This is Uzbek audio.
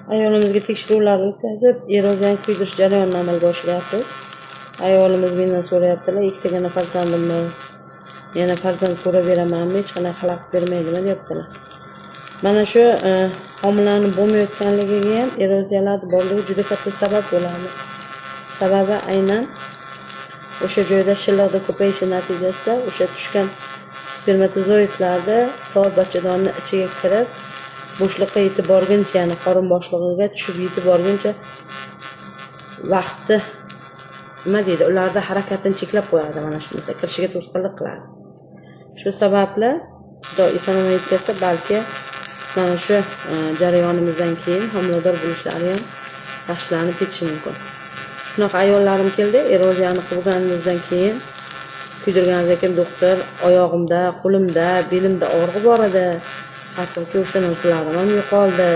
Ayolimizga tekshiruvlarni o'tkazib, eroziyani kuydirish jarayonini amalga oshiryapmiz. Ayolimiz mendan so'rayaptilar, ikkitagina farzandim bor, yana farzand ko'raveramanmi, hech qanaqa xalaqit bermaydimi, deyaptilar. Mana shu homilani bo'lmayotganligiga ham eroziyalar borligi juda katta sabab bo'ladi. Sababi aynan o'sha joyda shilliqda ko'payishi natijasida o'sha tushgan spermatozoidlarni to bachadonni ichiga kirib, bo'shliqqa yetib borguncha, ya'ni qorin bo'shlig'iga tushib yetib borguncha vaqtni, nima deydi, ularda harakatini cheklab qo'yadi, mana shu narsa kirishiga to'sqinlik qiladi. Shu sababli Xudo eson omon yetkazsa, balki mana shu jarayonimizdan keyin homilador bo'lishlari ham yaxshilanib ketishi mumkin. Shunaqa ayollarim keldi, eroziyani qilganimizdan keyin, kuydirganimizdan keyin, "Doktor, oyog'imda, qo'limda, belimda og'riq bor edi, hattoki o'sha narsalarim ham yo'qoldi."